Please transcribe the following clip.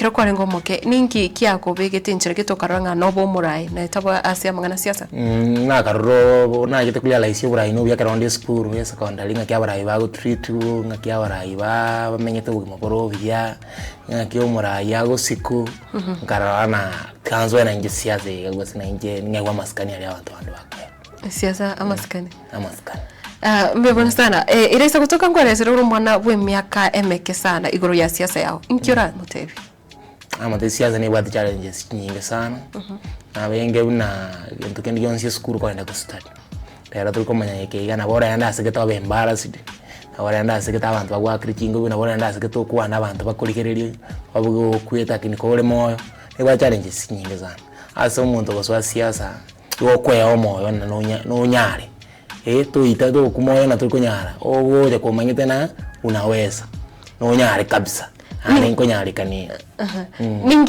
Ekero kwarenge omoke, ninki kiakobegete enchera gete okarora ng'a nobe omoraai na etaba ase amang'ana a siasa? Nakarora obo nachete korealize oborai nobuya ekero onde esukuru ya secondary ng'aki abarai bagotreatwo, ng'aki abarai ba bamenyete obogima bore obuya, ng'aki omorai agosiku, nkarora ng'a tiga nsoe nainche siasa iga gose nainche ng'egwe amasikani aria abanto bande bakoegwa. Siasa amasikani. Amasikani. Mbuya mono sana. Ere ase gotoka nkweresere ore omwana bw'emiaka emeke sana igoro ya siasa yao, inki oramotebie? Amato esiasa nebwate challenges chinyinge sana, nabenge buna gento kende gionsi esukuru kogenda gostudy, rero tori komanya eke iga nabo oragende ase gete obe embarrassed, nabo oragende ase gete abanto bagoakere chingobi, nabo oragende ase gete okwane abanto bakorigererie, babuge okwete lakini kore moyo, nebwate challenges chinyinge sana. Ase omonto gosoa siasa, igo okwea omoyo na nonya nonyare, eh toita tokwa moyo na torikonyara, ogocha komanyete na unaweza, nonyare kabisa, naende nkonyarekania. Ninki.